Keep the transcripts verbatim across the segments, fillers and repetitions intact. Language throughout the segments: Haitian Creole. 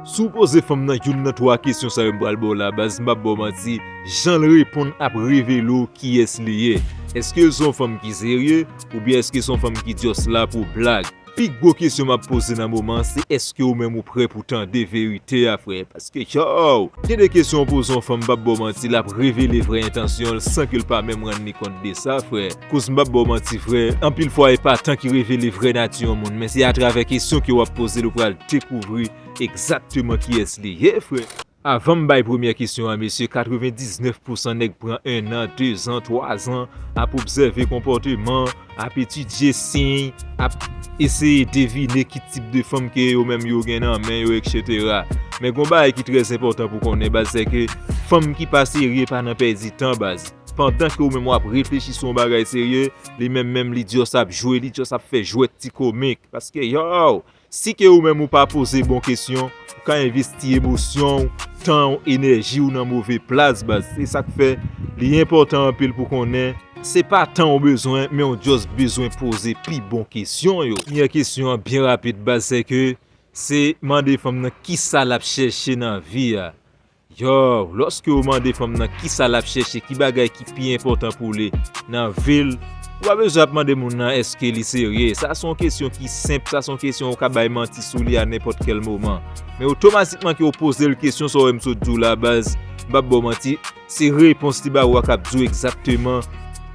Si w poze fanm nan youn nan twa kesyon sa yo m pral ba w la, baz, m p ap ba w manti, jan l reponn ap revele w kiyès li ye. Èske l se yon fanm ki serye, oubyen èske se yon fanm ki just la pou blag? Pi gwo kesyon m ap poze nan moman an, se èske ou menm ou prè pou tande verite a, frè? Paske, yow, gen de kesyon w poze yon fanm, m p ap ba w manti, l ap revele vrè entansyon l san ke l pa menm rann li kont de sa, frè. Koz m p ap ba w manti, frè, anpil fwa e pa tan ki revele vrè nati yon moun, men se atravè kesyon ke w ap poze l ou pral dekouvri egzakteman kiyès li ye, frè. Avan m bay premyè kesyon an, mesye, katrevendiznèf pousan nèg pran en an, de zan, twa zan ap obsève konpòteman, ap etidye siy, ap eseye devine ki tip de fanm ke yo menm yo gen nan men yo, etsetera. Men gon bagay ki trè enpòtan pou konnen, baz, se ke fanm ki pa serye pa nan pèdi tan, baz. Pandan ke ou menm w ap reflechi sou yon bagay serye, li menm menm li just ap jwe, li just ap fè jwèt ti komik. Paske, yow, si ke ou menm ou pa poze bon kesyon, ou ka envesti emosyon w, tan w, enèji w nan move plas, baz. Se sa k fè li enpòtan anpil pou konnen se pa tan w bezwen, men w just bezwen poze pi bon kesyon yo. Premyè kesyon an byen rapid, baz, se ke se mande fanm nan kisa l ap chèche nan vi a. Yow, lòske w mande fanm nan kisa l ap chèche, ki bagay ki pi enpòtan pou li nan vi l, ou pa bezwen ap mande moun nan èske li serye. Sa se yon kesyon ki senp, sa se yon kesyon ou ka bay manti sou li a nenpòt kèl moman. Men otomatikman ke w poze l kesyon sa w wè m sot di w la, baz, m p ap ba w manti, se repons li ba ou a k ap di w egzakteman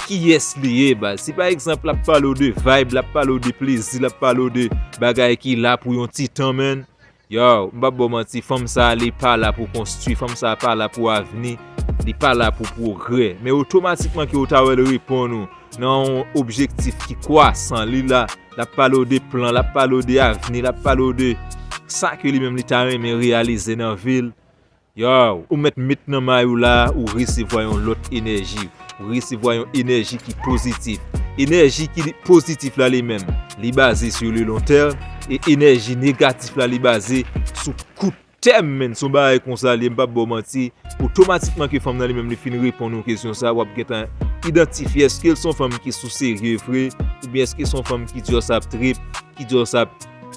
kiyès li ye, baz. Si pa egzanp, l ap pale w de vibe, l ap pale w de plezi, l ap pale w de bagay ki la pou yon ti tan, menn, yow, m p ap ba w manti, fanm sa a, li pa la pou konstwi, fanm sa a pa la pou avni, li pa la pou pwogrè. Men otomatikman ke w ta wè l reponn ou nan yon objektif ki kwasan, li la, l ap pale w de plan, l ap pale w de avni, l ap pale w de sa ke li menm li ta renmen reyalize nan vi l. Yow, ou mèt met nan may ou la, ou resevwa yon lòt enèji. Ou resevwa yon enèji ki pozitif. Enèji ki pozitif la li menm, li baze sou le lon tèm, e enèji negatif la li baze sou kout tèm, menn. Se yon bagay konsa li ye, m p ap ba w manti. Otomatikman ke fanm nan li menm li fin reponn ou kesyon sa, w ap gentan idantifye èske l se yon fanm ki sou serye vre, oubyen èske se yon fanm ki just ap trip, ki just ap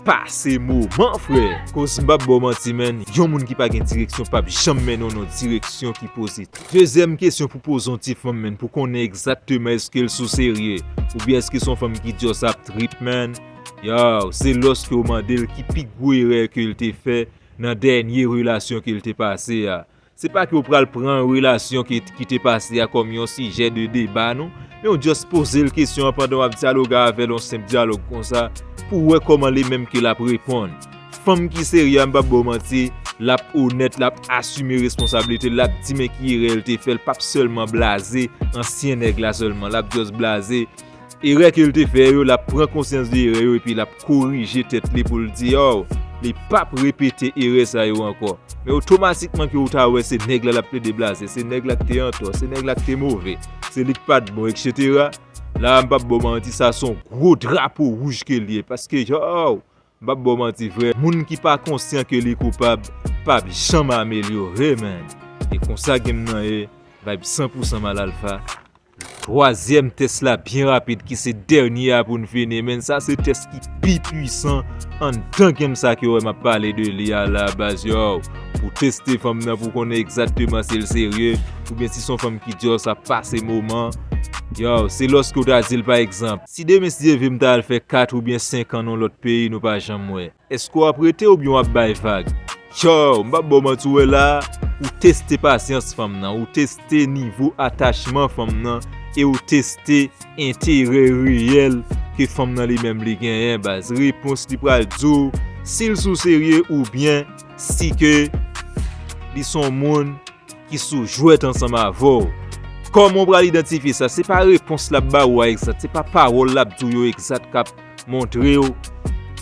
pase moman, frè. Koz m p ap ba w manti, menn, yon moun ki pa gen direksyon p ap janm mennen w nan direksyon ki pozitif. Dezyèm kesyon pou poze yon ti fanm, menn, pou konnen egzakteman èske l sou serye, oubyen èske se yon fanm ki just ap trip, menn. Yow, se lòske w mande l ki pi gwo erè ke l te fè nan dènye relasyon ke l te pase a. Se pa ke w pral pran relasyon ki, ki te pase a kòm yon sijè de deba, non. Men w just poze l kesyon an pandan w ap dyaloge avè l, yon senp dyalòg konsa, pou w wè kòman li menm ke l ap reponn. Fanm ki serye a, m p ap ba w manti, l ap onèt, l ap asime responsablite l, l ap di men ki erè l te fè, l p ap sèlman blaze ansyen nèg la sèlman, l ap just blaze erè ke l te fè yo, l ap pran konsyans de erè yo epi l ap korije tèt li pou l di, yow, li p ap repete erè sa yo ankò. Men otomatikman ke ou ta wè se nèg la l ap plede blaze, se nèg la k te antò, se nèg la k te move, se li k pa t bon, etsetera. La a, m p ap ba w manti, sa se yon gwo drapo wouj ke l ye, paske, yow, m p ap ba w manti, frè, moun ki pa konsyan ke li koupab p ap janm amelyore, menn. E konsa game nan ye, vibe san pou san Mal Alpha. Twazyèm tès la byen rapid, ki se dènye a pou n fini, menn, sa se tès ki pi pwisan anndan game sa ke w wè m ap pale de li a la, baz, yow. Pou teste fanm nan, pou konnen egzakteman si l serye, oubyen si se yon fanm ki just ap pase moman. Yow, se lòske w ta di l, pa egzanp, si demen, si Dye vle, m ta al fè kat oubyen senk an nan yon lòt peyi nou pa janm wè. Èske w ap rete oubyen w ap bay vag? Yow, m p ap ba w manti, w wè la, ou teste pasyans fanm nan, ou teste nivo atachman fanm nan, e ou teste enterè reyèl ke fanm nan li menm li genyen, baz. Repons li pral di w si l sou serye oubyen si ke li se yon moun ki sou jwèt ansanm avè w. Kòman w pral idantifye sa? Se pa repons l ap ba ou a egzat, se pa pawòl l ap di w yo egzat k ap montre w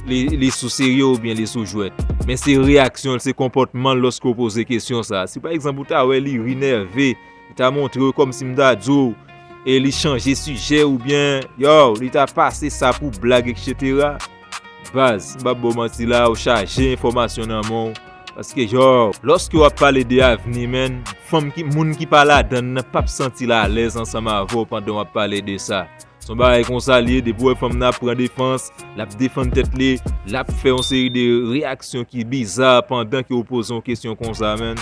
li, li sou serye oubyen li sou jwèt. Men se reyaksyon l, se konpòtman l lòske w poze kesyon sa a. Si pa egzanp ou ta wè li ri nève, li ta montre w kòmsi m ta di w, e li chanje sijè oubyen, yow, li ta pase sa pou blag, etsetera. Baz, m p ap ba w manti la, ou chaje enfòmasyon nan men w. Paske, yow, lòske w ap pale de avni, menn, fanm ki, moun ki pa ladann nan p ap santi l alèz ansanm avè w pandan w ap pale de sa. Se yon bagay konsa l ye, depi w wè fanm nan ap pran defans, l ap defann tèt li, l ap fè yon seri de reyaksyon ki biza pandan ke w poze yon kesyon konsa, menn.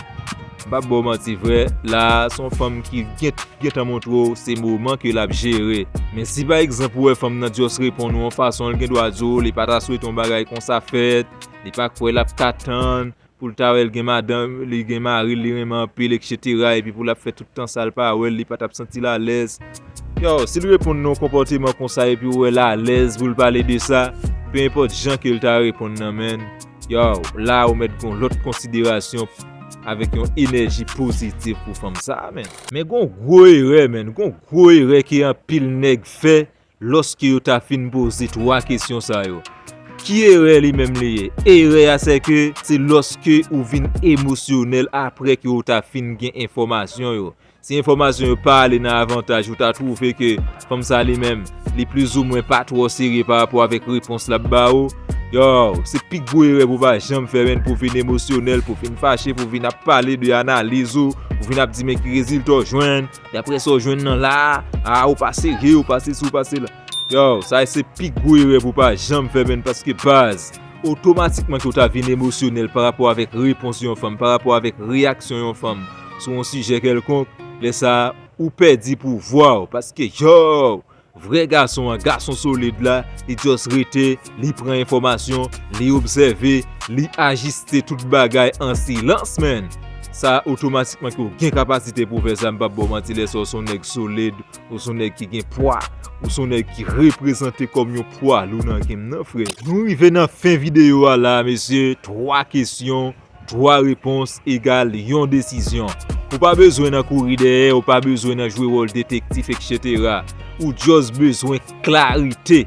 M p ap ba w manti, frè, la a, se yon fanm ki gen, gentan montre w se moman ke l ap jere. Men si pa egzanp ou wè fanm nan just reponn ou yon fason, l gen dwa di w li pa ta swete yon bagay konsa fèt, li pa kwè l ap ka tann, pou l ta wè l gen madanm, li gen mari l, li renmen anpil, etsetera, epi pou l ap fè tout tan sa l pa wè l, li pa t ap santi l alèz. Yo, si l reponn nan yon konpòteman konsa epi w wè l alèz pou l pale de sa, pe enpòt jan ke l ta reponn nan, menn, yo, la ou mèt gon lòt konsiderasyon avèk yon enèji pozitif pou fanm sa a, menn. Men gon gwo erè, menn, gon gwo erè ke anpil nèg fè lòske yo ta fin poze twa kesyon sa yo. Ki erè li menm li ye? Erè a se ke se lòske ou vin emosyonèl apre ke ou ta fin gen enfòmasyon yo. Si enfòmasyon yo pa ale nan avantaj ou, ta twouve ke fanm sa li menm, li plizoumwen pa twò serye pa rapò avèk repons l ap ba ou. Yo, se pi gwo erè pou w pa janm fè, menn, pou w vin emosyonèl, pou w vin fache, pou w vin ap pale de analiz ou, pou w vin ap di men ki rezilta w jwenn, daprè sa w jwenn nan la a, a, ou pa serye, ou pa sesi, ou pa sela. Yo, sa se pi gwo erè pou w pa janm fè, menn, paske baz, otomatikman ke w ta vin emosyonèl pa rapò avèk repons yon fanm, pa rapò avèk reyaksyon yon fanm sou yon sijè kèlkonk, lè sa a, ou pèdi pouvwa w, paske, yo, vrè gason an, gason solid la, li just rete, li pran enfòmasyon, li obsève, li ajiste tout bagay an silans, menn. Sa otomatikman ke w gen kapasite pou w fè sa, m p ap ba w manti, lè sa w se yon nèg solid, ou se yon nèg ki gen pwa, ou se yon nèg ki reprezante kòm yon pwa lou nan game nan, frè. Nou rive nan fen videyo a la, mesye, twa kesyon, twa repons egal yon desizyon. Ou pa bezwen nan kouri dèyè, ou pa bezwen nan jwe wòl detektif, etsetera. Ou just bezwen klarite.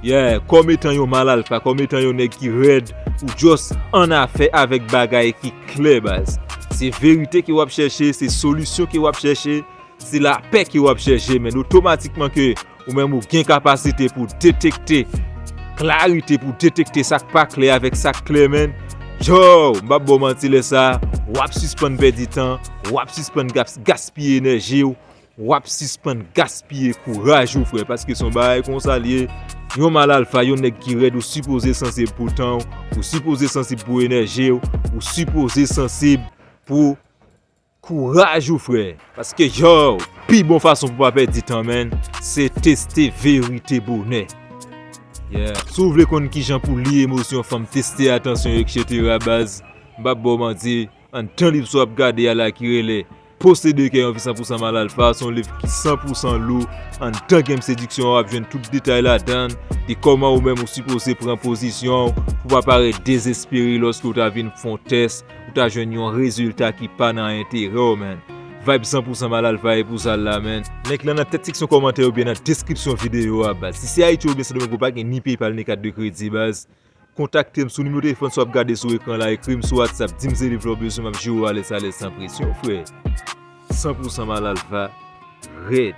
Yeah, kòm etan yon mal alfa, kòm etan yon nèg ki rèd, ou just annafè avèk bagay ki klè, baz. Se verite ke w ap chèche, se solisyon ke w ap chèche, se lapè ke w ap chèche, men otomatikman ke ou menm ou gen kapasite pou detekte klarite, pou detekte sa k pa klè avèk sa k klè, menn. Yo, m p ap ba w manti, lè sa a, w ap sispann pèdi tan, w ap sispann gas-, gaspiye enèji w, w ap sispann gaspiye kouraj ou, frè, paske se yon bagay konsa l ye. Yon mal alfa, yon nèg ki rèd, ou sipoze sansib pou tan w, ou sipoze sansib pou enèji w, ou sipoze sansib pou kouraj ou, frè. Paske, yo, pi bon fason pou pa pèdi tan, menn, se teste verite bonè. Yeah. Si w vle konn kijan pou li emosyon fanm, teste atansyon, etsetera, baz, m p ap ba w manti, anndan liv sa w ap gade a la ki rele Posede kè yon fi san pou san mal alfa, se yon liv ki san pou san lou. Anndan game sediksyon an, w ap jwenn tout detay ladan l, de kòman ou menm ou sipoze pran pozisyon w pou pa parèt dezespere lòske w ta vin fè yon tès, ou ta jwenn yon rezilta ki pa nan enterè w, menn. Vibe san pou san mal alfa e pou sa l la, menn. Link lan nan tèt seksyon kòmantè oubyen nan deskripsyon videyo a, baz. Si se Ayiti oubyen Sendomeng, ou pa gen ni PayPal ni kat de kredi, baz. Kontakte m sou nimewo telefòn sa w ap gade sou ekran la, ekri m sou WhatsApp, di m se liv la w bezwen, m ap jere w alèz alèz san presyon, frè. San pou san mal alfa, rèd.